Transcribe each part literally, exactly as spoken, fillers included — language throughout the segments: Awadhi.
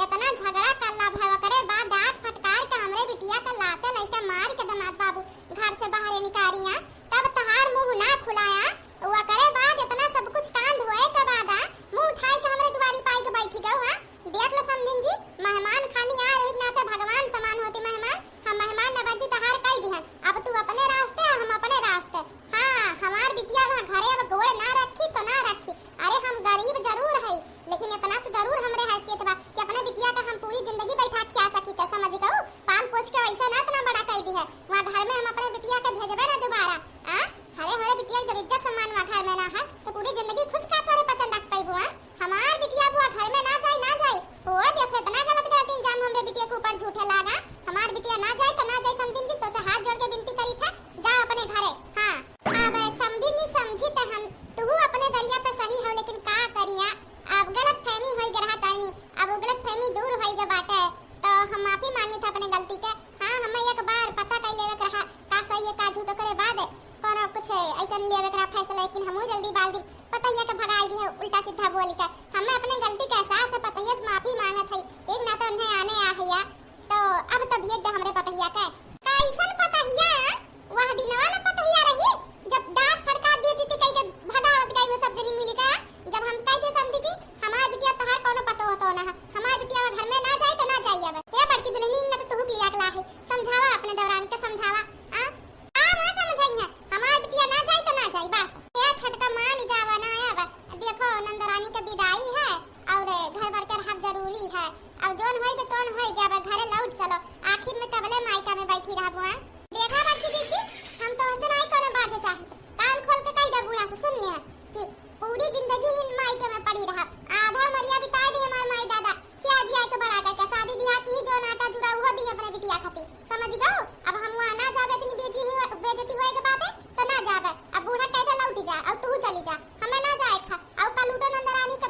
इतना झगड़ा कल्ला भय, ओकरे बाद डांट फटकार के हमरे बिटिया का लाते लइके मार के दमाद बाबू घर से बाहरे निकारिया, तब तहार मुंह ना खुलाया। ओकरे बाद इतना सब कुछ कांड होए के बाद आ, मुंह उठाई के हमरे दुआरी पाई के बैठी गऊ, हाँ? देख लो समधिन जी, मेहमान खानी आ रही, नाते भगवान समान होती मेहमान। हम मेहमान नवाजी तहार कई दिहन, अब तू अपने रास्ते, हम अपने रास्ते। हाँ, हमार बिटिया वहाँ घरे अब गोड़ ना रखी तो ना रखी। अरे हम गरीब जरूर है, लेकिन इतना तो जरूर हमरे हैसियत बा कि अपने बिटिया का हम पूरी जिंदगी बैठा खिया सकी थे, समझ गऊ? पाल पोस के वैसे ना इतना बड़ा कई दिहे। वहाँ घर में हम अपने बिटिया के भेजबे ना दोबारा। आ? अरे हमरे बिटिया के जब इज्जत सम्मान वहाँ घर में ना है, तो पूरी जिंदगी खुश का तोरे पचन रख पाइबू, आ? हमार बिटिया बुआ घर में ना जाई, ना जाई। ओ देखो, इतना गलत गलत इंजाम हमरे बिटिया के ऊपर झूठे लागा। हमार बिटिया ना जाई तो ना जाई, समधिन जी, तोसे हाथ जोड़ के विनती करी था, जा अपने घरे। हाँ, अब समधिन जी समझी तो हम, तू अपने दरिया पे सही हो, लेकिन का करिया, अब गलत फहमी होई गए रहा तानी, अब वो गलत फहमी दूर होई गए बाटे, तो हम माफी मांगी था अपने गलती के। हाँ, हमें एक बार पता कर लेवे के रहा, का सही है, का झूठ, ओकरे बाद कोनो कुछ ऐसन लेवे के रहा फैसला, लेकिन हमहू जल्दीबाजी पतहिया के भगाई दी है, उल्टा सीधा बोल के। हमें अपने गलती के एहसास है, पतहिया से माफी मांगत है, एक ना तो उन्हें आने आ हैया, तो अब तबीयत दे हमरे पतहिया के। कैसन पतहिया? वह दिनवा न पतहिया रही, जब डांट फटकार बेइज्जती कई के भगावत गई वो सब जनी मिल के। जब हम कह दे समधी जी, हमार बिटिया तहार कोनो पतो होतो ना है, हमार बिटिया वो घर में ना जाए तो ना जाए। अब हे बड़की दुल्हनी, इनका तो तुहू के लिया के ला है, समझावा अपने देवरान के, समझावा। आ? आ, ना समझाई है, हमार बिटिया ना जाई तो ना जाई, बस। ए छोटका मान जावा ना, अब देखो नंदरानी के विदाई है और घर भर के रहब जरूरी है। अब जोन होई के तोन होई के, अब घरे लौट चलो, आखिर में कबले मायका में बैठी रहबो, आ? देखा बड़की दीदी, हम तो हंसे नहीं कोनो बात है चाहे तो कान खोल के कह दे बूढ़ा से, सुन लिया कि पूरी जिंदगी ही मायके में पड़ी रहब। आधा उमरिया बिता दी हमार माई दादा, खिया जिया के बड़ा करके, शादी ब्याह की जो नाटा जुड़ा वो दी अपने बिटिया खातिर, समझ गो? अब हम वहाँ ना जाबे, इतनी बेइज्जती हुआ, बेइज्जती होए के बात है तो ना जाबे। अब बूढ़ा कह दे लौट जा और तू चली जा, हमें ना जाए खा। और कल उठो नंदरानी के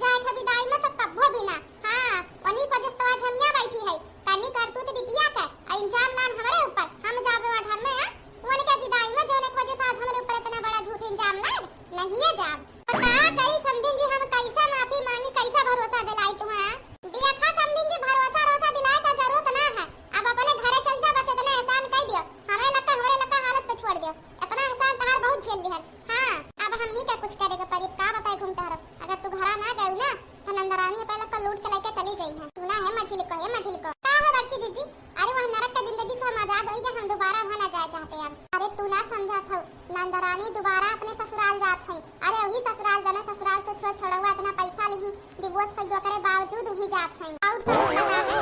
जाए खा विदाई में तो कब्बो भी ना। हाँ, उन्हीं को जिस तो आज हम यहाँ बैठी है, करनी करतूत बिटिया के, आ इंजाम लाग हमरे ऊपर, हम जाबे वहाँ घर में, हाँ? उनके विदाई में जोने की वजह से आज हमरे ऊपर इतना बड़ा झूठ इंजाम लाग, नहीं है जाब। तो का करी समधिन जी, हम कैसा माफी मांगी, कैसा भरोसा दिलाई तुम्हें? देखा समधिन जी, भरोसा रोसा दिलाए का जरूरत ना है, अब अपने घरे चल जा, बस इतना एहसान कह दियो, हमें लगा, हमरे लगा हालत पे छोड़ दियो, इतना एहसान तहार बहुत झेल लिहन। हाँ, अब हम ही का कुछ करे के पड़ी, का बताए घूमता रहो, अगर तू घरा ना गई ना, तो नंदरानी पहले तो लूट के लेके चली गई है। सुना है मझिल को, ये मझिल को। का है बड़की दीदी? अरे वह नरक का जिंदगी से हम आजाद होई गए, हम दोबारा वहाँ ना जाए चाहते अब। अरे तू ना समझा था, नंदरानी दोबारा अपने ससुराल जात है। अरे वही ससुराल जने ससुराल से छोड़ छोड़वा इतना पैसा लिही, डिवोर्स हो गयो करे बावजूद वही जात है। और तो पता है,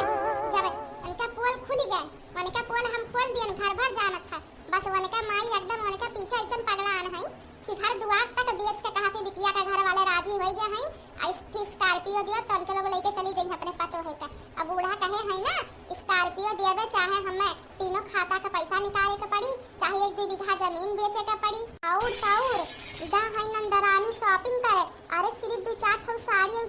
जब उनका पोल खुली गए, उनका पोल हम खोल दियन, घर भर जानत है। बस उनका माई एकदम उनका पीछे इतन पगला आन है कि घर दुआर तक बेच के कहा थे बिटिया का घर वाले राजी हो गए हैं, आ इस ठे स्कॉर्पियो दियो तो उनके लोग लेके चली जाइए अपने पतो है का। अब बूढ़ा कहे है ना, स्कॉर्पियो देवे चाहे हमें तीनों खाता का पैसा निकाले के पड़ी, चाहे एक दो बीघा जमीन बेचे के पड़ी। और तो और, जा है नंदरानी शॉपिंग करे, अरे सिर्फ दो चार ठो साड़ी,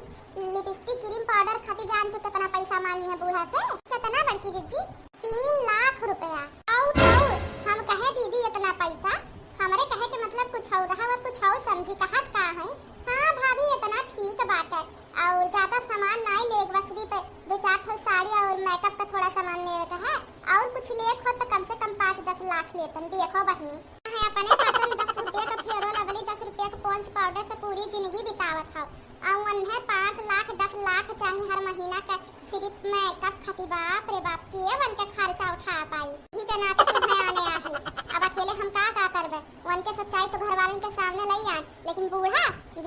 लिपस्टिक, क्रीम पाउडर खातिर जान तू कितना पैसा मांगी है बूढ़ा से? कितना बड़की दीदी? तीन लाख रुपया। और तो और, हम कहे दीदी इतना पैसा, हमरे कहे के मतलब कुछ और रहा, वो कुछ और समझी, कहत का है। हाँ भाभी, इतना ठीक बात है, और ज्यादा सामान नहीं ले, बस सिर्फ दो चार ठो साड़ी और मेकअप का थोड़ा सामान लेवे का है, और कुछ ले हो तो कम से कम पाँच दस लाख लेतन। देखो बहनी, है अपने पचन दस रुपया का फेयर लवली, दस रुपया का पॉन्ड्स पाउडर से पूरी जिंदगी बितावत हो, और उन्हें पाँच लाख दस लाख चाहिए हर महीना का सिर्फ मेकअप खातिर। बाप रे बाप, के उनके खर्चा उठा पाई? ठीक है ना, तो तू भयाने आ है, अब अकेले हम का का करबे? उनके सच्चाई तो घर वालन के सामने ले आन, लेकिन बूढ़ा,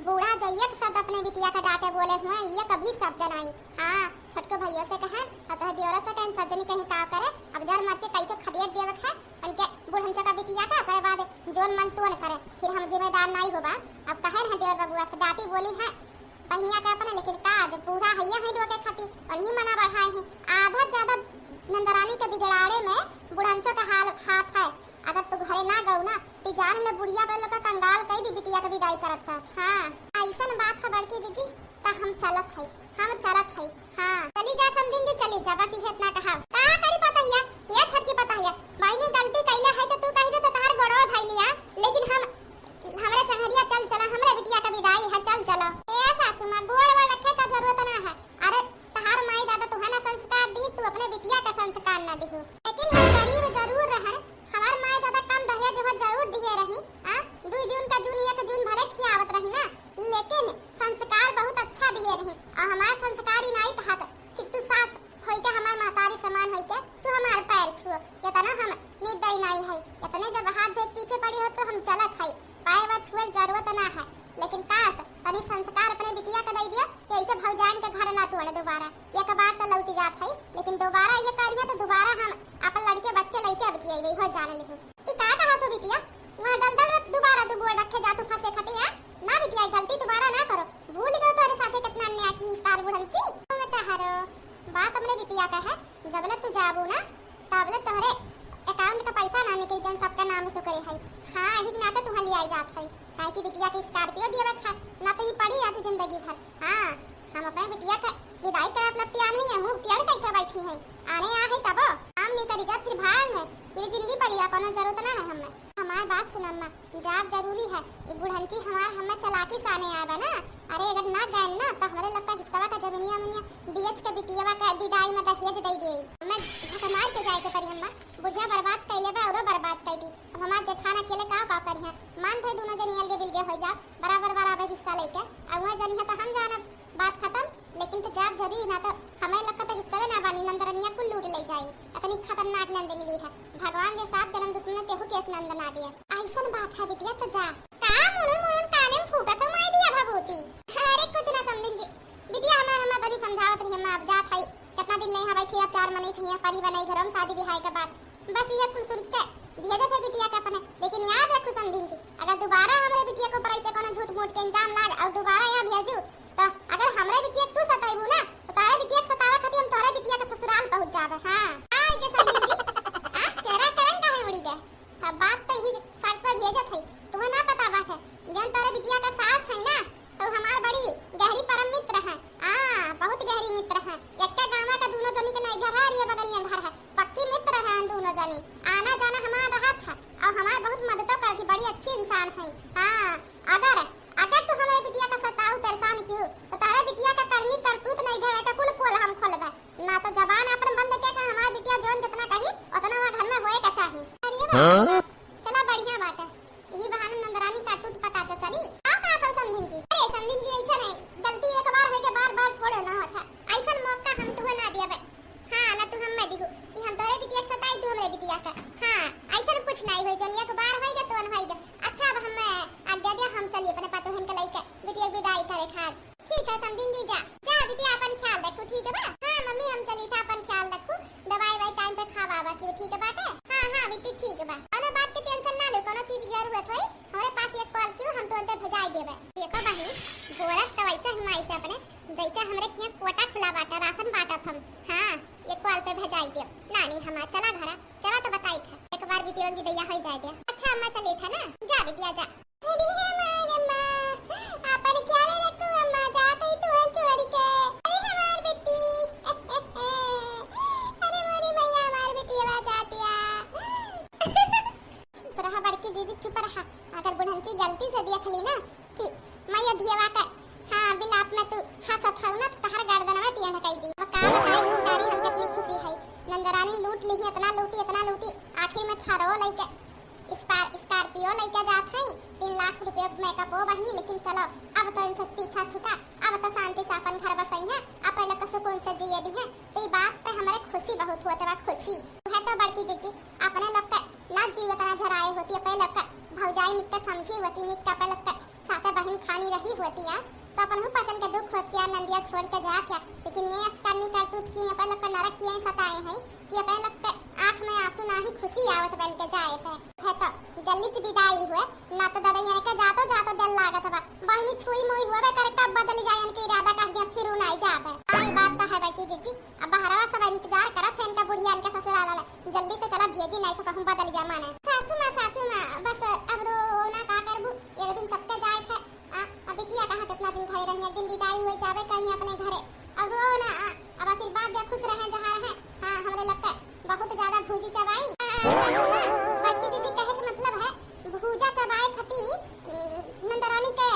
बूढ़ा जो एक शब्द अपने बिटिया का डांटे बोले हुए, ये कभी शब्द नहीं। हाँ, छोटके भैया से कहें, अतः दियोरा से कहें, सज्जनी कहीं का करे, अब जर मर के कैसे खदेड़ देवे है, उनके बुढ़नचो का बिटिया का करे बाद जोन मन तोन करे, फिर हम जिम्मेदार नहीं होबा। अब कहे रहे देवर बबुआ से डांटी बोली है बहनिया के अपने, लेकिन का जब बूढ़ा हैया है रोके खातिर, उन्हीं मना बढ़ाए हैं। आधा ज्यादा नंदरानी के बिगड़ाड़े में बुढ़नचो का हाल हाथ है। अगर तू घरे ना गऊ ना, ती जान ले बुढ़िया पे लोग का कंगाल कई दी बिटिया के विदाई करत करत। हाँ, ऐसन बात है बड़की दीदी, त हम चलत है, हम चलत है। हाँ, चली जा समधिन जी, चली जा, बस इहे इतना कहा। का करी पतहिया, ये छोटकी पतहिया, बहिनी गलती कैले है तो तू कह दे तो तहार गोड़ो धइलिया, लेकिन हम, हमरे संगरिया चल चला, हमरे बिटिया का विदाई है, चल चलो। ए सासू माँ, गोड़ वोड़ रखे का जरूरत ना है। अरे तहार माई दादा तो हम चलत हई, पैर वैर छुए के जरूरत ना है, लेकिन काश तनी संस्कार अपने बिटिया के दे दियो कि ऐसे भौजाइन के घर ना तू आने दोबारा। एक बार तो लौट जात हई, लेकिन दोबारा ये करियो तो दोबारा हम अपन लड़के बच्चे लेके अब की अइबे, हो जाने लिहू। ई का कहा तू बिटिया? वहाँ दलदल में दोबारा दू गोड़ रखे जा तू फंसे खटिया। ना बिटिया, ई गलती दोबारा ना करो। भूल गयो तोरे साथे कितना अन्याय की इस तार बुढ़ंची। हम तहरो बात हमरे बिटिया का है, जबले तू जाबू ना, तबले तोहरे account का पैसा ना निकली जौन सबका नाम से करे है। हाँ, यही के नाते तुहाँ लियाई जात है, काहे कि बिटिया के Scorpio दिए बा खा, ना तो ये पड़ी रहती जिंदगी भर। हाँ, हम अपने बिटिया का विदाई करब लपटिया नहीं है, मुंह टेढ़ कइके बैठी है। आने आ है तबो, काम नहीं करी जा फिर भाड़ में, पूरी जिंदगी पड़ी रहा, कोनो जरूरत ना है हमें। हमार बात सुन अम्मा, जाब जरूरी है। ई बुढ़ंची हमार हमें चलाकी साने आए बा ना। अरे अगर ना गए ना तो हमरे लोग का हिस्सा का जमीनिया उमीनिया बेच के बिटियावा का विदाई में दहेज दे दे। हमें झक मार के जाए के पड़ी अम्मा। बुढ़िया बर्बाद कैले बा औरो बर्बाद कर दी। अब हमार जेठान अकेले का का करिहैं? मान थे दोनों जनी अलगे बिलगे हो जाओ, बराबर बराबर हिस्सा लेके। अब वह जनी है तो हम जानब। बात खत्म। लेकिन तो जाब जरूरी ना तो हमें लोग का तो हिस्सा ना बानी, नंदरनिया कुल लूट ले जाई। इतनी खतरनाक नंद मिली है। भगवान के साथ जन्म दुश्मन तेहू केस नंद ना दिया। ऐसन बात है बिटिया तो जा। का मुड़ुन मुड़ुन काने में फूकत हो माई दिया भभूति? अरे कुछ ना समझिन जी। बिटिया हमार, हमार तनी समझावत रही, हम अब जात हई। कितना दिन नहीं है बैठी, अब चार मनई खइया परी बनाई घरों में शादी बिहाई के बाद। बस ये कुल सुन के भेजत है बिटिया के अपने, लेकिन याद रखू समझिन जी, अगर दोबारा हमरे बिटिया के ऊपर ऐसे कोनो झूठ मूठ के इल्जाम लाग और दोबारा यहाँ भेजू, तो अगर हमरे बिटिया के तू सताइबू ना, तो तोहरे बिटिया के सतावे खातिर हम तोहरे बिटिया के ससुराल पहुँच जाबे। हाँ, आई के समझिन जी, आ, चेहरा करन काहे उड़ी गए? सब बात तो यही शर्त पर भेजत है, तुम्हें ना पता बाटे, जौन तोहरे बिटिया का सास है ना, तो हमार बड़ी गहरी परम मित्र है। आ, बहुत गहरी मित्र है। एक्के गाँव का दोनों जनी के नहीं घर है, ये बगलिया घर है। पक्की मित्र रहन दोनों जनी। आना जाना हमार रहत है और हमार बहुत मददो करत है, बड़ी अच्छी इंसान है। हाँ, अगर, अगर तू हमारे बिटिया का सताऊ परेशान किहू, तो तारे बिटिया का करनी करतूत नहीं घर का कुल पोल हम खोलबे। ना तो जबान अपन बंद के का हमार बिटिया जौन जितना कही, उतना वहाँ घर में होए का चाही। अरे वाह, हाँ? चला बढ़िया बात है। यही बहाने नंदरानी का टूट पता तो चली। का कहत हो समधिन जी? अरे समधिन जी, ऐसा नहीं, गलती एक बार होई के बार बार थोड़े ना होता। ऐसन मौका हम तुहे ना दियाबे। हाँ, ना तू हम मैं दिहू कि हम तोरे बिटिया के सताई, तू हमरे बिटिया का। हाँ, ऐसन कुछ नहीं होई, जौन एक बार होई गया, तोन होई गया। अच्छा, अब हम, अ, आज्ञा दिया, हम चली अपने पतोहन के लइके बिटिया के विदाई करे खास। ठीक है समधिन जी, जा, जा बिटिया, अपन ख्याल रखू, ठीक है बा? हाँ मम्मी, हम चली था, अपन ख्याल रखू, दवाई वाई टाइम पे खावा बा, ठीक है बाटे? हाँ हाँ बिट्टी, ठीक बा, कोनो बात के टेंशन ना लो, कोनो चीज की जरूरत होई, हमरे पास एक कॉल कियो, हम तुरंते भेजाई देबे। देखो बहिन, बोलत तो वैसे हम आई से अपने, जैसे हमरे किहाँ कोटा खुला बाटे, राशन बांटब हम। हाँ, एक कॉल पे भेजाई देब। नानी हमार, चला घरा, चला तो बताई था, एक बार बिटिया की दैया हो जाए दे। अच्छा अम्मा, चली था ना, जा बिटिया जा। अरे हमार अम्मा, आपन ख्याल रखू अम्मा, जात ही तुहन छोड़ के। अरे हमार बेटी, अरे मोरी मैया, हमार बेटिया जातिया। चुप रहा बड़की दीदी, चुप रहा। अगर बुढ़ंची गलती से देख ली ना कि मैया धियवा के, हाँ, बिलाप में तू हंसत हऊ ना, तो तहर गर्दनवा टेढ़ कई दी। अब का बताई महतारी, हम कितनी खुशी है। नंदरानी लूट ली, इतना लूटी, इतना लूटी, आखिर में थारो लइके स्पार-, Scorpio लइके जात हई, तीन लाख रुपया मेकअपो बहिनी, लेकिन चलो, अब तो इनसे पीछा छूटा, अब तो शांति से अपन घर बसई है, अपन लोग के सुकून से जिए दी है। तो ई बात पे हमरे खुशी बहुत होत बा, खुशी। है तो बड़की जीजी, अपने लोग के ना जीव इतना झराए होती, अपने लोग के भौजाई निक के समझी होती, निक के अपने लोग के साथे बहिन खानी रही होती है, तो अपन हूँ पचन के दुख होत कि यार नंदिया छोड़ के जात है, लेकिन ये असकरनी करतूत की अपने लोग के नरक किए सताए हैं कि अपने लोग के आँख में आंसू ना ही खुशी आवत बन के जाए पे। है तो जल्दी से विदाई हुए, ना तो दादा यहाँ के जातो जातो डर लागत बा, बहिनी छुई मुई हुआ बे करे, कब बदल जाए इनके इरादा, कह दिया फिर उ नाई जाबे। हाँ, ई बात तो है बड़की जीजी, अब बहरवा सब इंतजार करत है इनका बुढ़िया इनके ससुराल वाले, जल्दी से चला भेजी, नहीं तो कहूँ बदल जा माने। सासू माँ, सासू माँ, बस अब रो ना का करबू, एक दिन सबके जाए है। आ, अब बिटिया कहाँ कितना दिन घरे रही, एक दिन विदाई हुए जाबे कहीं अपने घरे। अब रो ना, आ, अब आशीर्वाद दे, खुश रहे जहाँ रहे। हाँ, हमरे लोग के बहुत ज्यादा भूजी चबाई। आ, सासू माँ, बड़की दीदी कहे के मतलब है, भूजा चबाए खती, उम, नंदरानी के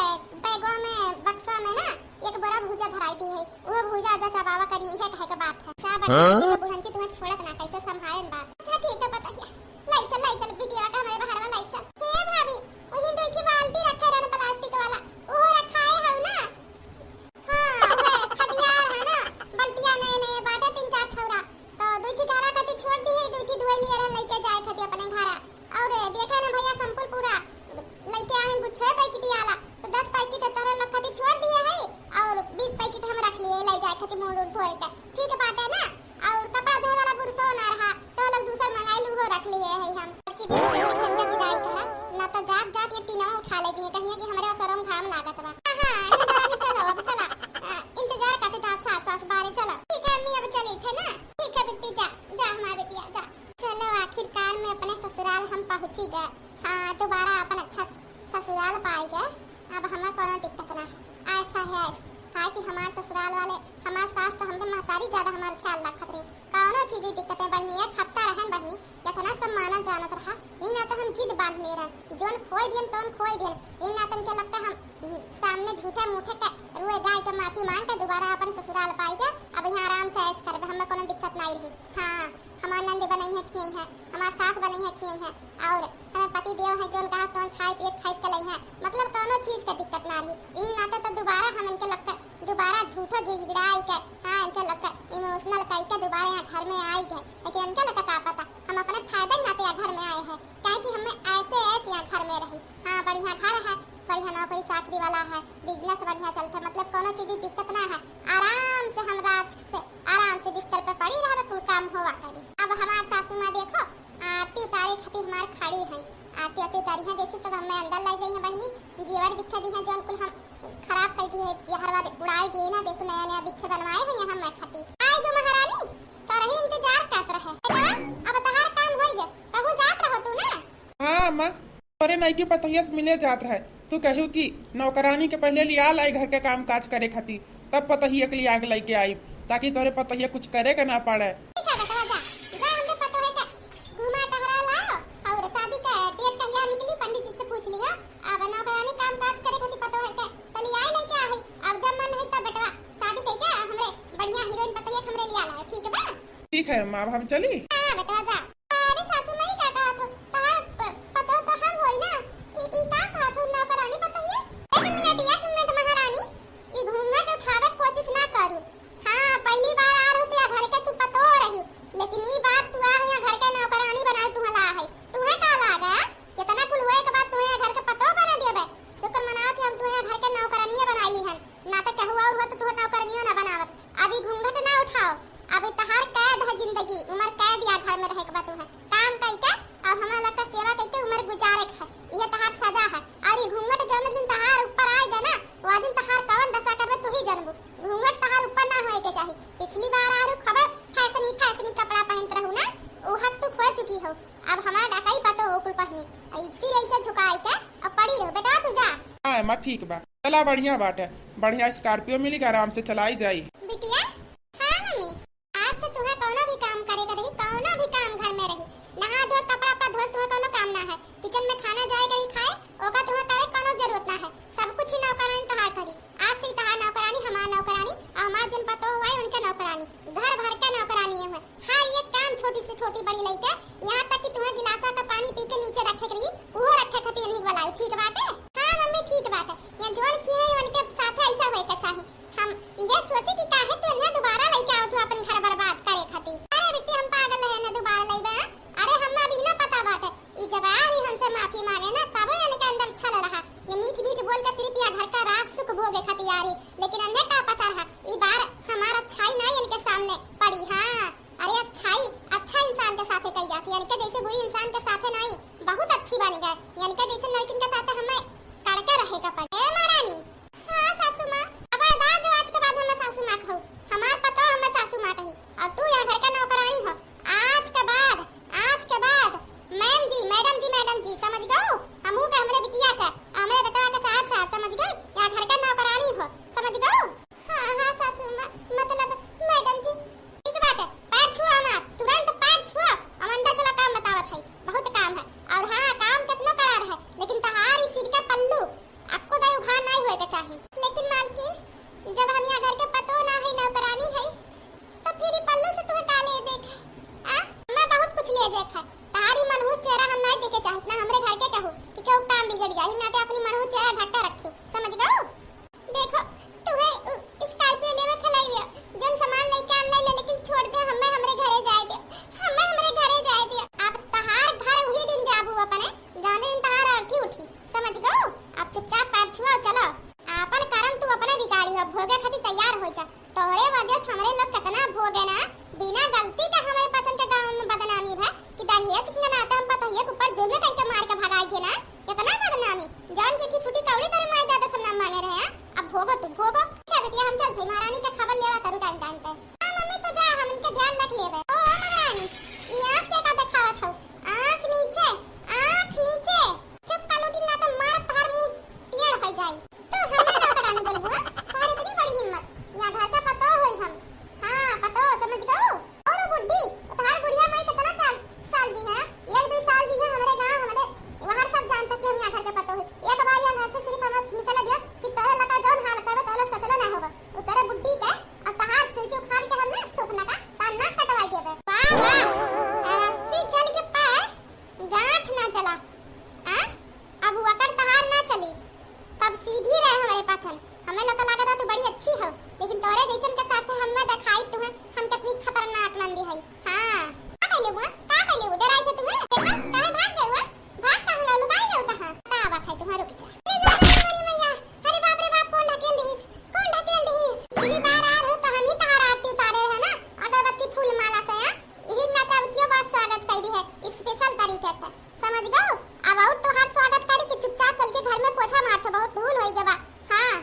बैगवा में, बक्सा में ना एक बोरा भूजा धराई दी है, वो भूजा आजा चबावा करी, इहे कहे के बात है। अच्छा, बड़की दीदी के बुढ़ंची तुम्हें छोड़त ना, कैसे संभालन बात। अच्छा, ठीक है, बताइए, लाई चल, लाई चल, बिटिया का हमारे बाहर वाला लाई चल। हे भाभी, वही दो की बाल्टी रखे रहन प्लास्टिक वाला, वो रखाए है ना? हाँ, वह खटियार है ना, बल्टिया नए नए बाटे तीन चार ठौरा, तो दो की घरा खातिर छोड़ दी है, दो की धोई लिए रहन लेके जाए खातिर अपने घरा। और देखा ना भैया, संपुल पूरा जात जात ये तीनों उठा ले दिए, कहिए कि हमरे असरों में घाम लागत बा। हाँ, हाँ, नौकरानी चलो, अब चला। अ, इंतजार करते थे सास, सास बारे चलो। ठीक है अम्मी, अब चली थे ना। ठीक है बिट्टी, जा, जा हमार बिटिया, जा। चलो, आखिरकार में अपने ससुराल हम पहुँची गए। हाँ, दोबारा अपन अच्छा ससुराल पाई गए। अब हमें कोनो दिक्कत ना है। ऐसा है, काहे कि हमार ससुराल वाले, हमार सास तो हमरे महतारी ज्यादा हमार ख्याल रखत रही। कौनो चीज की दिक्कत है बहनी, एक हफ्ता रहन बहनी, इतना सब माना जानत रहा, ई ना तो हम जिद बांध ले रहन, जोन खोई दियन तोन खोई दियन, ई ना तन के लगता हम, हम्म, सामने झूठे मूठे के रुए गाय के माफी मांग के दोबारा अपन ससुराल पाई के अब यहाँ आराम से ऐश करबे, हमें कोनो दिक्कत नहीं रही। हाँ, हमार नंद बनई है खिए है, हमार सास बनई है खिए है, और हमें पति देव है जोन कहा तोन खाए पिए खाए के लई है, मतलब कोनो चीज के दिक्कत ना रही। इन नाते तो दोबारा हम इनके लगता दोबारा झूठो गिड़गिड़ाई के, हाँ, इनके लगता इमोशनल कई के दोबारा यहाँ घर में आई गए, लेकिन इनके लगता का पता हम अपने फायदे के नाते यहाँ घर में आए हैं, काहे कि हमें ऐसे ऐसे यहाँ घर में रही। हाँ, बढ़िया घर है, बढ़िया नौकरी चाकरी वाला है, बिजनेस बढ़िया चलता है, मतलब कोनो चीज की दिक्कत ना है। आराम से हम राज से आराम से बिस्तर पे पड़ी रहबे, कुल काम होवा करी। अब हमार सासू माँ देखो, आरती उतारे खातिर हमार खड़ी है। आरती आरती उतारी है, देखी तब हमें अंदर लाई जाइए बहनी, जेवर बिखे दी है, जौन कुल हम खराब कई दी है, बिहार वाले उड़ाई दी है ना, देखो नया नया बिखे बनवाए हैं यहाँ मैं खातिर। आई गो महारानी, तोरही इंतजार करत रहे। बेटवा, अब तहार काम होई गए, कहूँ जात रहो तू ना? हाँ माँ, तोरे नइकी पतोहिया से मिले जात रहे, तू कहू कि नौकरानी के पहले लिया लाई घर के काम काज करे खातिर, तब पतोहिया के लिया के लइके आई, ताकि तोरे पतोहिया कुछ करे के ना पड़े। ठीक है बेटवा, जा, जा हमरे पतोहे के घुमा टहरा लाओ, और शादी के डेट कहिया निकली पंडित जी से पूछ लिया। अब नौकरानी काम काज करे खातिर पतोहे के तो लिया लइके आई, अब जब मन है तब बेटवा शादी कइके हमरे बढ़िया हीरोइन पतोहिया के हमरे लिया लाए, ठीक बा? ठीक है माँ, अब हम चली। हाँ बेटवा जा। अरे सासू माई, का कहत हो? तहार प-, पतोह तो हम होई ना। ई, ई का कहत हो, नौकरानी पतोहिया? एक मिनट, एक मिनट महारानी, ई घूंघट उठावे के कोशिश ना करू। हाँ, पहली बार आ रहू तो या घर के तू पतोह रही, लेकिन ई बार तू आ यहाँ घर के नौकरानी बनाए तू ला है। तुहे का लागे, हाँ? इतना कुल होए के बाद तुहे घर के पतोह बना देबे? शुक्र मनाओ कि हम तुहे घर के नौकरानिये बनाई हन। ना तो केहू और होत तो तुहे नौकरनियो ना बनावत। अभी घूंघट ना उठाओ, अभी तहार कैद है जिंदगी, उमर कैद या घर में रहे के बा तुहे। काम कई के और हमार लोग का सेवा कई के उमर गुजारे के है, इहे तहार सजा है। और ये घूंघट जौन दिन तहार ऊपर आएगा ना, वो दिन तहार कौन दशा करबे तू ही जानबू। घूंघट तहार ऊपर ना होए के चाही। पिछली बार आरू खबर फैशनी फैशनी कपड़ा पहनत रहू ना, वो हक तू खो चुकी हो। अब हमार डकाई पतो हो कुल पहनी, ऐसी ऐसे झुकाई के अब पड़ी रहो बेटा तू जा। हाँ माँ ठीक बा। चला, बढ़िया बाटे, बढ़िया Scorpio मिली के आराम से चलाई जाई। बिटिया, हाँ मम्मी, आज से तुहे कौनो भी काम करे के रही, कौनो भी काम घर में रही, नहा धो, कपड़ा उपड़ा धोल, तुहे कौनो काम ना है। किचन में खाना जाए के रही खाए, ओका तुहे करे कौनो जरूरत ना है, सब कुछ ही नौकरानी तोहार करी। आज से ही तोहार नौकरानी हमार नौकरानी, और हमार जन पतो हुआ है उनके नौकरानी, घर भर के नौकरानी है। हर एक काम छोटी से छोटी बड़ी लइके, यहाँ तक कि तुहे गिलासा का पानी पी के नीचे रखे के रही, उहो रखे खातिर इन्हीं के बुलाई, ठीक बाटे? हाँ मम्मी, ठीक बाटे। ये जोन की है, उनके साथे ऐसा होए के चाही। हम इहे सोची कि काहे तू इन्हें दोबारा लइके आवत हो अपन घर बर्बाद करे खातिर। अरे बिट्टी, हम पागल रहे ना दोबारा लइबे, हाँ? अरे हम अभी ना पता बाटे, ई जब आ रही हमसे माफी मांगे ना, तबे इनके अंदर छल रहा। ये मीठ मीठ बोल के सिर्फ या घर का राज सुख भोगे खातिर आ रही, लेकिन इन्हें का पता रहा, ई बार हमार अच्छाई ना इनके सामने पड़ी। हाँ, अरे अच्छाई, अच्छा इंसान के साथे कई जाती, इनके जैसे बुरी इंसान के साथे नहीं, बहुत अच्छी बन गए। इनके जैसे लड़किन के साथे हमें करके रहे के पड़े। ए महारानी। हाँ सासू माँ। अब आज, आज के बाद हमें सासू माँ कहू, हमार पतो हमें सासू माँ कही, और तू यहाँ घर का नौकरानी हो। आज के बाद, आज के बाद मैम जी, मैडम जी, मैडम जी, समझ गऊ? हमहू के हमरे बिटिया के, हमरे बेटवा के साहब, साहब समझ गई? यहाँ घर का नौकरानी हो, समझ गऊ? हाँ, हाँ सासू माँ, मतलब मैडम जी। ठीक बाटे, पैर छुआ हमार, तुरंत पैर छुआ। अब अंदर चला, काम बतावत है, बहुत काम है। और हाँ, काम कितनो कड़ा रहे, लेकिन तहार ई सिर का पल्लू अक्को दाई उघार नहीं होए के चाही। लेकिन मालकिन, जब हम यहाँ घर के पतो ना है, नौकरानी है, तो फिर ई पल्लू से तुम्हें का ले देख है? आ? मैं बहुत कुछ ले देख है। तहारी मनहूस चेहरा हम नहीं देखे चाहित, ना हमरे घर के कहू कि केहू काम बिगड़ जाही, ना ते अपनी मनहूस चेहरा ढक के रखियो, समझ गऊ? देखो, तुहे, उ, Scorpio लेवे के लई लियो, जन सामान लेके आन लई ले, लेकिन छोड़ दे हमें, हमरे घरे जाए दे, हमें हमरे घरे जाए दे। अब तहार घर वही दिन जाबू अपने, जाने दिन तहार अर्थी उठी, समझ गऊ? अब चुपचाप पैर छुआ और चलो। आपन करम तू अपने बिगाड़ी हो, भोगे खातिर तैयार हो जा। तोहरे वजह से हमरे लोग कितना भोगे ना, बिना गलती का हमरे पचन के गाँव में बदनामी भा कि दहेज के नाते हम पतोहिया के ऊपर जुल्म कई के मार के भगाई दे ना, कितना चल, हमें लोग का लागत है तू बड़ी अच्छी हो, लेकिन तोरे जैसन के साथ हमें दिखाई तुम्हें हम कितनी खतरनाक नंदी है। हाँ, का कहले हुआ? का कहले हुआ? डराई थे तुम्हें? देखा, काहे भाग गए हुआ? भाग कहाँ गए? लुकाई गए कहाँ? का बात है तुम्हारे, रुक जा। अरे दादा, अरे मैया, अरे बाप रे बाप, कौन ढकेल दीस? कौन ढकेल दीस? पिछली बार आ रहे तो हम ही तहार आरती उतारे रहे ना, अगरबत्ती फूल माला से, हाँ? यही ना तब क्यों बार स्वागत कर दी है special तरीके से, समझ गयो? अब और तोहार स्वागत करी कि चुपचाप चल के घर में पोछा मार थे, बहुत धूल होई गवा। हाँ।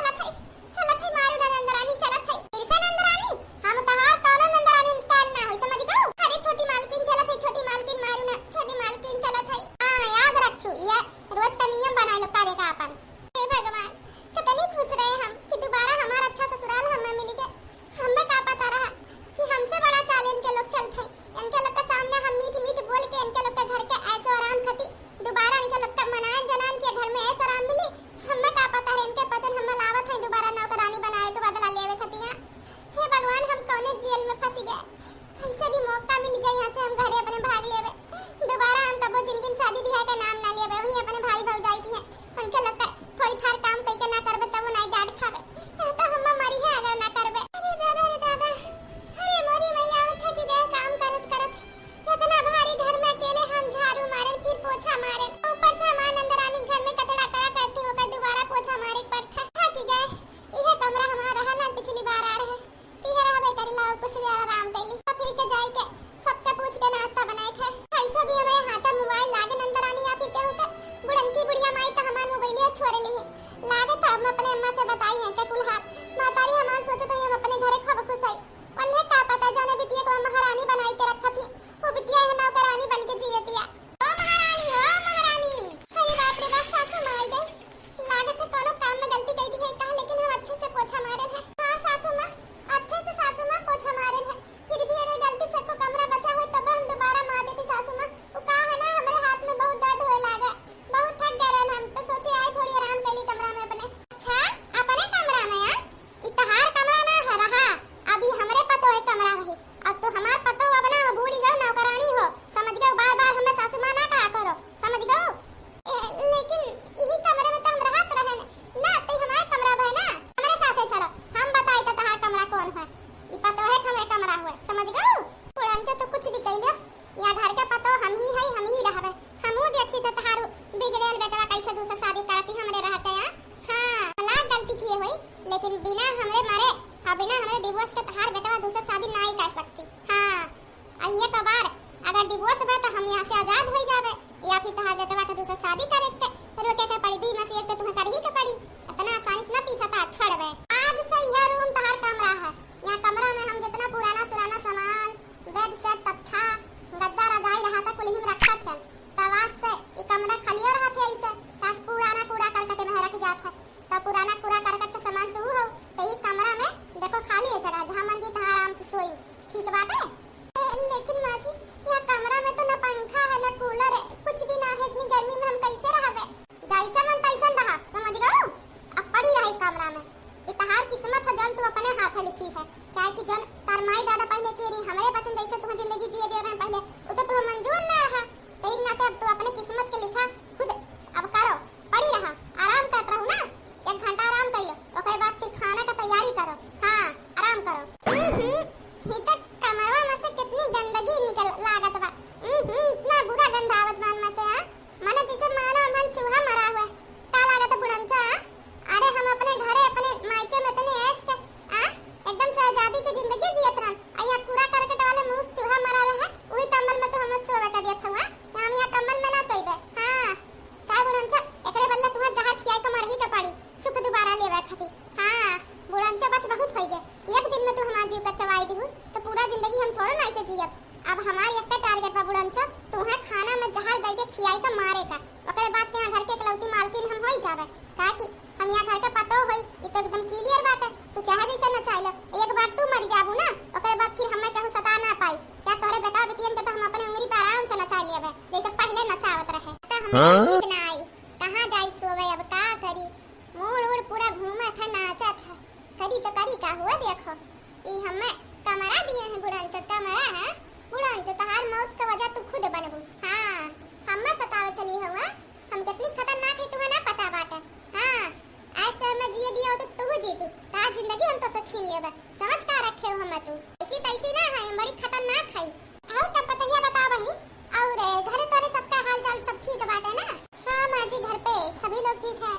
चलत है, चलत है, मारू ना नंदरानी, चलत है। फिर से नंदरानी, हम तोहार कौनो नंदरानी काल ना होई, समझ गयो? अरे छोटी मालकिन चलत है, छोटी मालकिन मारू ना, छोटी मालकिन चलत है। हाँ, याद रखियो, ये रोज का नियम बनाए लो करे का अपन। हे भगवान, कितनी खुश रहे हम कि दोबारा हमारा अच्छा ससुराल हमें मिल गया। हमें का पता रहा कि हमसे बड़ा चाल इनके लोग चलते हैं। इनके लोग के सामने हम मीठ मीठ बोल के इनके लोग के घर के ऐशो आराम खाती दोबारा इनके लोग के मनान जनान के घर में ऐशो आराम मिली। हमें का पता रहे इनके पचन हमें लावत है दोबारा नौकरानी बनाए के बदला लेवे खाती। हे भगवान, हम कौने जेल में फंसी गए। कैसे भी मौका मिल गया यहाँ से हम घरे अपने भाग लेवे। दोबारा हम कबो जिंदगी में शादी ब्याह का नाम ना लेवे। वही अपने भाई भौजाई की है, उनके लोग का थोड़ी थार काम कई के ना करबे तब वो नाई डांट खावे। यहाँ तो हम मरी है अगर ना करबे। अरे दादा रे दादा, अरे मोरी मैया, थकी गए काम करत करत। कितना भारी घर में अकेले हम झाड़ू मारन फिर पोछा मारन, ऊपर से हमार नंदरानी घर में कचड़ा करा करती होकर दोबारा पोछा मारे के पड़ता। थकी गए, इहे कमरा हमार रहा ना पिछली बार आ रहे। इहे रहबे करी, लाओ कुछ देर आराम कइली। अब फिर के जाई के सबके पूछ के नाश्ता बनाए खाए। कैसे भी हमारे हाथ में मोबाइल लागे नंदरानी या फिर केहू के। बुढ़ंची बुढ़िया माई तो हमार मोबाइलिया छोड़ ली है। लागे तो हम अपने अम्मा से बताई है के कुल हाल। महतारी हमार सोचत है हम अपने घरे खूब खुश है। उन्हें का पता जाने बिटिया को महारानी बनाई के रखा थी, वो बिटिया है नौकरानी बन के जियतिया। ओ महारानी, ओ महारानी। अरे बाप रे बाप, सासू माँ आई गई। लागत है कोनो काम में गलती कई दी है का, लेकिन हम अच्छे से पोछा मारे हैं। हाँ सासू माँ, अच्छे से सासू माँ पोछा मारे हैं। फिर भी अगर गलती से को कमरा बचा हो तब हम दोबारा मार देती सासू माँ। वो का है ना, हमारे हाथ में बहुत दर्द होए लागे, बहुत थक गए रहन हम, तो सोचे आए थोड़ी आराम कर ली कमरा में अपने। अच्छा, अपने कमरा में आ? ई तहार कमरा ना है रहा, अभी हमरे पतोह कमरा रही। अब तू हमार पतोह अब ना हो, भूल गयो नौकरानी हो, समझ गयो? बार बार हमें सासू माँ ना कहा करो, समझ गयो? ए, लेकिन यही कमरे में तो हम रहत रहे न, ना ते हमार कमरा भय ना। हमरे साथे चलो, हम बताई तो तहार कमरा कौन है। ई पतोह है हमरे कमरा हुए, समझ गयो? पुरंचो तो कुछ भी कह लो, या घर के पतोह हम ही है, हम ही रहबे। हमहू देखी तो तहारू बिगड़ेल बेटवा कैसे दूसर शादी करती हमरे रहते हैं। हाँ, लाख गलती किए हुई, लेकिन बिना हमरे मरे और बिना हमरे डिवोर्स के तहार बेटवा दूसर शादी नाई कर सकती। हाँ, और ये तो बार अगर डिवोर्स बा तो हम यहाँ से आजाद हो जाबे, या फिर तहार बेटवा के दूसर शादी करे के रोके के पड़ी, दुई में से एक तो तुम्हें कर ही के पड़ी। इतना आसानी से ना पीछा था छोड़बे। आज से यह रूम तहार कमरा है। यहाँ कमरा में हम जितना पुराना सुराना सामान, बेड सेट, तख्ता, गद्दा, रजाई रहा था, कुल ही में रखा थे। तब आज से ई कमरा खाली रहा थे, ऐसे तास पुराना कूड़ा करकट में रख जात है। तो पुराना कूड़ा करकट के सामान तू हो, तो ई कमरा में देखो खाली है जगह, जहाँ मन की तहाँ आराम से सोई, ठीक बाटे? ए, लेकिन माँ जी, यह कमरा में तो ना पंखा है, ना कूलर है, कुछ भी ना है, इतनी गर्मी में हम कैसे रहबे? जैसे मन तैसन रहा, समझ गयो? अब पड़ी रही कमरा में। ई तहार किस्मत है जौन तू अपने हाथे लिखी है, काहे कि जौन तार माई दादा पहले के रही, हमरे पतन जैसे तुम्हें जिंदगी जिए दे रहे पहले, वो तो तुम्हें मंजूर ना रहा। तेरी नाते अब तू अपने किस्मत के लिखा खुद अब करो, पड़ी रहा, आराम करत रहू ना, एक घंटा आराम कर लो, ओकरे बाद फिर खाना का तैयारी करो। हाँ, आराम करो। हम्म, हम्म, ही तो कमरवा में से कितनी गंदगी निकल लागत बा। हम्म, हम्म, इतना बुरा गंध आवत बा इनमें से, हाँ? मानो जैसे मानो हमन चूहा मरा हुआ है। का लागत है बुढ़नचा, हाँ? अरे हम अपने घरे, अपने मायके में इतने ऐश के, आ? एकदम से आजादी की जिंदगी जियत रहन। आ यहाँ कूड़ा करकट वाले मुंह चूहा मरा रहे, वही कंबल में तो हम सोवे का दिया था, हाँ? हम यहाँ कंबल में ना सोइबे। हाँ, चाहे बुढ़नचा, एकरे बदले तुम्हें जहर खियाई के मरही के पड़ी, सुख दोबारा लेवे खातिर। हाँ, बुढ़नचा बस बहुत होई गे। एक दिन में तू हमार जीव का चबाई दिहू, तो पूरा जिंदगी हम थोड़ो ना ऐसे जियब। अब हमार एक टारगेट बा बुढ़नचा, तुम्हें खाना में जहर दे के खियाई के मारे का। ओकरे बाद ते यहाँ घर के इकलौती मालकिन हम होई जाबे, काहे कि हम यहाँ घर के पतोह होई, ई तो एकदम क्लियर बाटे। तू चाहे जैसे नचाई ले, एक बार तू मर जाबू ना, ओकरे बाद फिर हमें कहू सता ना पाई। क्या तोहरे बेटा बिटियन के तो हम अपने उंगली पे आराम से नचा लेबे, जैसे पहले नचावत रहे। तो हमें हाँ? नींद ना आई, कहाँ जाई सोवे, अब का करी? मूड़ उड़ पूरा घूमत है, नाचत है। करी तो करी का हुआ, देखो, ई हमें कमरा दिए हैं बुढ़नचा, कमरा है। बुढ़नचा, तहार मौत का वजह तू खुद बनबू। हाँ, हमें सतावे चली हुआ, हम कितनी खतरनाक है, तुम्हें ना पता बाटे। हाँ, ऐसे में जिए छीन लेबे। समझ का रखे हो हम तू? ऐसी तैसी ना है, हम बड़ी खतरनाक है। और तब पतहिया बताओ बहिनी, और घरे तोरे सबका हाल चाल सब ठीक बाटे ना? हाँ माँ जी, घर पे सभी लोग ठीक है।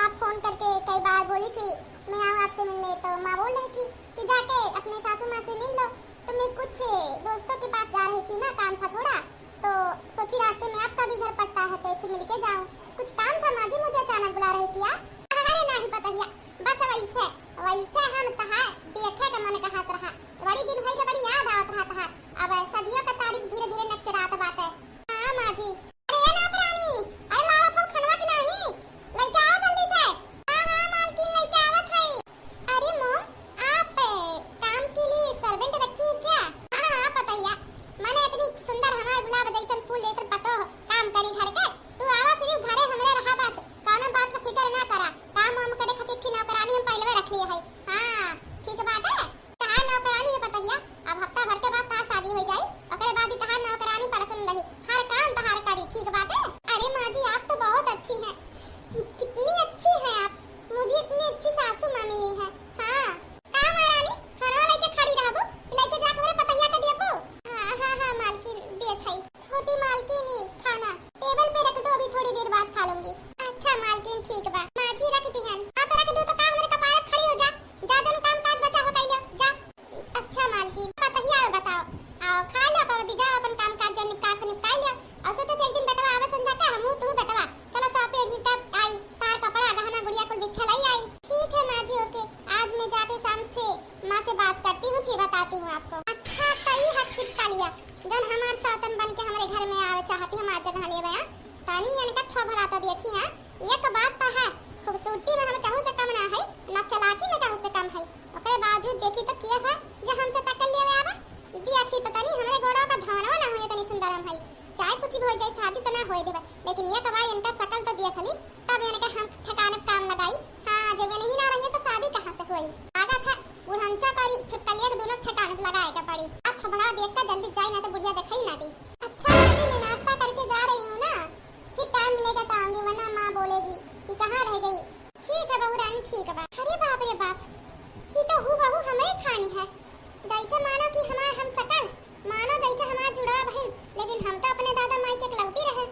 आप फोन करके कई बार बोली थी मैं आऊँ आपसे मिलने, तो माँ बोल रही थी कि जाके अपने सासू माँ से मिल लो। तो मैं कुछ दोस्तों के पास जा रही थी ना, काम था थोड़ा, तो सोची रास्ते में आपका भी घर पड़ता है तो ऐसे मिलके जाऊँ। कुछ काम था माँ जी, मुझे अचानक बुला रही थी आप। अरे नहीं पतहिया, बस वैसे, वैसे हम तहार देखे का मन कहत रहा। बड़ी दिन होई के बड़ी याद आवत रहा तहार। अब सदियों का तारीफ धीरे धीरे नचरात बाटे। हाँ माँ जी। अरे ए नौकरानी, अरे लावत हो खनवा की नाही? लइके आओ जल्दी से। हाँ हाँ मालकिन, लइके आवत है। अरे मोम, आप अ, काम के लिए सर्वेंट रखी है क्या? हाँ हाँ पतहिया, माने इतनी सुंदर हमार गुलाब जैसन फूल जैसन पतोह काम करी घर के। तू आवा सिर्फ घरे हमरे रहा बस, कौनो बात का फिकर ना करा। काम वाम करे खातिर की नौकरानी हम पहले रख लिए है। हाँ ठीक बाटे। तहार नौकरानी है पतहिया, अब हफ्ता भर के बाद तहार शादी हो जाई, ओकरे बाद ही तहार नौकरानी परेशान रही, हर काम तहार करी, ठीक बाटे? अरे माँ जी, आप तो बहुत अच्छी हैं, कितनी अच्छी हैं आप, मुझे इतनी अच्छी सासू माँ मिली है। हाँ, का महारानी, खाना लेके खड़ी रहबू कि लेके जाके हमरे पतहिया के देबू? हाँ हाँ हाँ मालकिन, देत हई। छोटी मालकिन, ई खाना टेबल पे रख दो, अभी थोड़ी देर बाद खा लूंगी। अच्छा मालकिन, ठीक बा। माँ जी रख दिहन। आ तो रख दो तो का हमरे कपारे खड़ी हो जा। जा जौन काम काज बचा हो कइलो, जा। अच्छा मालकिन, पतहिया बताओ। आओ खा लो कहो दी, जाओ अपन काम काज जौन निपटा के निपटाई लो। और सोचे थे एक दिन बेटवा आवे संझा का, हमहू तू बेटवा। चलो शॉपिंग निपटा आई, तार कपड़ा गहना गुड़िया कुल बिखे लाई आई। ठीक है माँ जी, ओके। आज मैं जाके शाम से माँ से बात करती हूँ, फिर बताती हूँ आपको। अच्छा, तो ई है छिपकलिया, जौन हमार सौतन बन के हमरे घर में आवे चाहती, हम आज जगह लेवे हैं। तानी इनका थोबड़ा तो देखी हैं, एक बात तो है, खूबसूरती में हम केहू से कम ना है, ना चालाकी में केहू से कम है। ओकरे बावजूद देखी तो के है जो हमसे टक्कर लेवे आवे? देखी तो तनी हमरे गोड़वा का धवनवा ना होए, इतनी सुंदर हम है। चाहे कुछ भी हो जाए, शादी तो ना होए देवे, लेकिन एक बार इनका शकल तो देख ली, तब इनके हम ठिकाने पे काम लगाई। हाँ, जब ये नहीं ना रही है तो शादी कहाँ से होई? आगा था बुढ़ंचा करी छिपकलिया के दोनों ठिकाने पे लगाए के पड़ी। अब थोबड़ा देख के जल्दी जाई, ना तो बुढ़िया दिखाई ना दी। अच्छा दादी, मैं नाश्ता करके जा रही हूँ ना, फिर टाइम मिलेगा तो आऊंगी, वरना माँ बोलेगी कि कहाँ रह गई। ठीक है बहू रानी, ठीक है बा। अरे बाप रे बाप, ये तो हूबहू हमरे खानी है, जैसे मानो कि हमार हम शकल, मानो जैसे हमार जुड़वा बहिन, लेकिन हम तो अपने दादा माई के इकलौती रहे।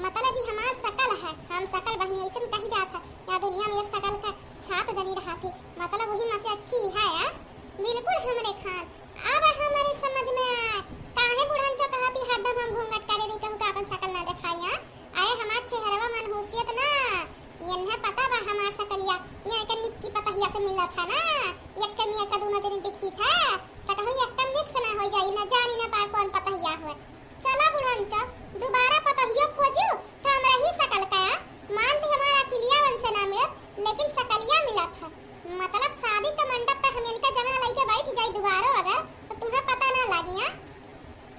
मतलब ये हमार शकल है, हम शकल बहिन ऐसे कही जात है। या दुनिया में एक शकल का सात जनी रहा थी, मतलब वही में से अक्खी है, आ? बिल्कुल हमरे खान। अब हमरे समझ में आए, काहे बुढ़ंचा कहती हरदम हम घूंघट करे रही, कहूँ का अपन शकल ना दिखाई, आ? अरे हमार चेहरवा मनहूसियत ना, इन्हें पता बा हमार शकलिया, यहाँ के निक्की पतहिया से मिलत है ना, यक्के में यक्का दोनों जने दिखी था, तो कहूँ यक्का mix ना हो जाई, ना जानी ना पाए कौन पतहिया हुए। चला बुढ़ंचा, दोबारा पतहियो खोजू, तो हमरा ही शकल का, मान ती हमारा किलिया वन से ना मिलत, लेकिन शकलिया मिलत है। मतलब शादी के मंडप पे हम इनका जगह लेके बैठ जाई दोबारो अगर, तो तुम्हें पता ना लागी, हाँ?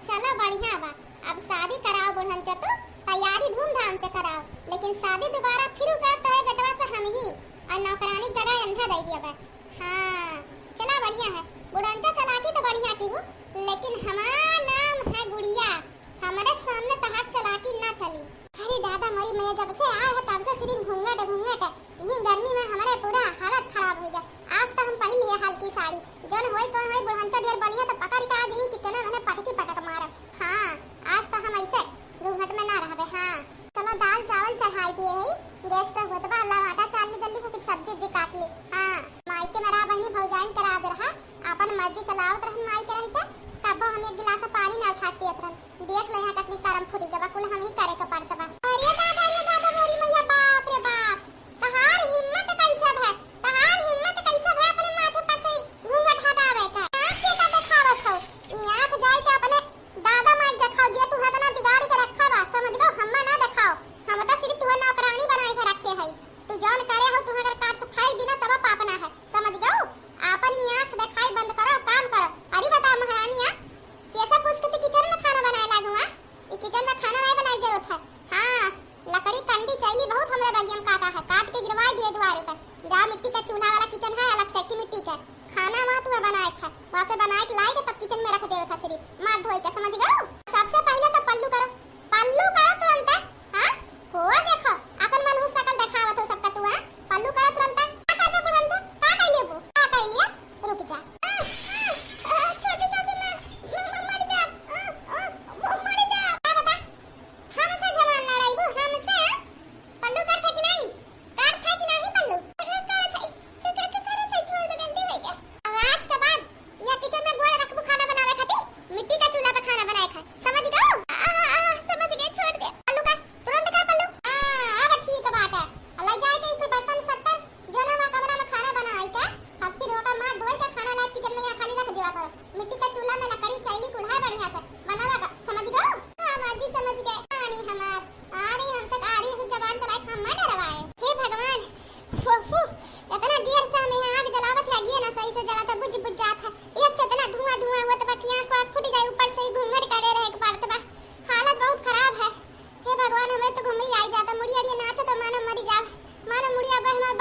चलो बढ़िया बा, अब शादी कराओ बुढ़ंचा तू, तैयारी धूमधाम से कराओ, लेकिन शादी दोबारा फिर कर तोरे बेटवा से हम ही, और नौकरानी जगह अंधा दे दिया बा। हाँ, चला बढ़िया है, बुढ़ंचा चालाकी तो बढ़िया की हूँ, लेकिन हमार नाम है गुड़िया, हमारे सामने तहार चालाकी ना चली। अरे दादा मोरी मैया, जब से आए है तब से सिर्फ घूंघट घूंघट, यही गर्मी में हमारे पूरा हालत खराब हो गया। आज तो हम पहन लिए हल्की साड़ी, जौन होई तौन होई, बुढ़ंचा ढेर बढ़िया तो पकड़ के आज ही किचन में पटकी पटक मारब। हाँ, आज तो हम ऐसे घूंघट में ना रहबे। हाँ, चलो दाल चावल चढ़ाई दिए है, गैस पे होत बा, लावा आटा चाल ली जल्दी से, कुछ सब्जी उब्जी काट ली। हाँ, मायके में रहा बहिनी, भौजाइन के राज रहा, अपन मर्जी चलावत रहन माई के रहते, कब्बो हम एक गिलास पानी ना उठा के पियत रहन। देख लो यहाँ कितनी करम फूटी के बा, कुल हम ही करे के पड़त बा। अरे दादा, अरे दादा, मोरी मैया, बाप रे बाप, तहार हिम्मत कैसे भय, तहार हिम्मत कैसे भय अपने माथे पर से घूंघट हटावे का? आँख के का देखावत हो? ई आँख जाए के अपने दादा माई देखाओ, जे तू हतना बिगाड़ी के रखा बा, समझ गो, हम्मा ना देखाओ। हम तो सिर्फ तुहे नौकरानी बनाए के रखे है, तू जौन करे हो, तुहे अगर काट के फाड़ दी ना, तब पाप ना है, समझ गो? आपन ई आँख देखाई बंद करो, काम करो। अरे बताओ महारानी, आ? कैसे पूछ के तू किचन में खाना बनाए लागू, आ? ई किचन में खाना नहीं बनाए जरूरत है। हाँ, लकड़ी कंडी चैली बहुत हमरे बगिया में काटा है, काट के गिरवाई दिए दुआरे पे। जा मिट्टी का चूल्हा वाला किचन है, अलग से की मिट्टी का खाना वहाँ तू बनाए खा, वहाँ से बनाए के लाए के तब किचन में रख देवे खा सिर्फ, माथ धोए के, समझ गयो? सबसे पहले तो पल्लू करो, पल्लू करो तुरंत, हाँ? हो देखो, अपन मनहूस शकल देखावत हो सबका तू, हाँ? पल्लू करो तुरंत। का करबे बुढ़न तू? का कह लेबू? का कह लिया? रुक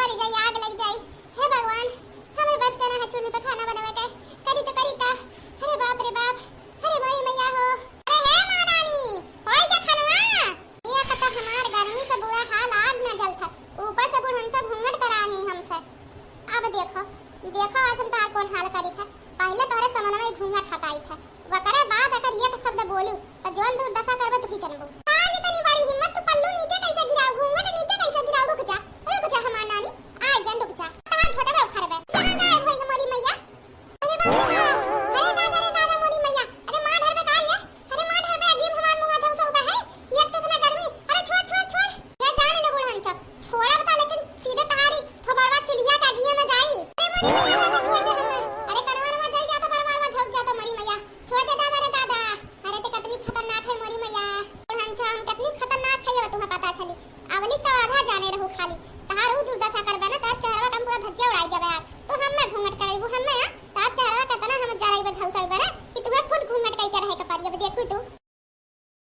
मर जाई, आग लग जाई। हे भगवान, हमरे बस के ना है चूल्हे पे खाना बनावे के। करी तो करी का? अरे बाप रे बाप, अरे मोरी मैया हो। अरे हे महारानी, होई का खनवा? ये कता हमार गर्मी से बुरा हाल, आग ना जलत है, ऊपर से बुढ़नचा घूंघट कराही हमसे। अब देखो, देखो आज हम तोहार कौन हाल करी था। पहले तोहरे समनवा ही घूंघट हटाई था,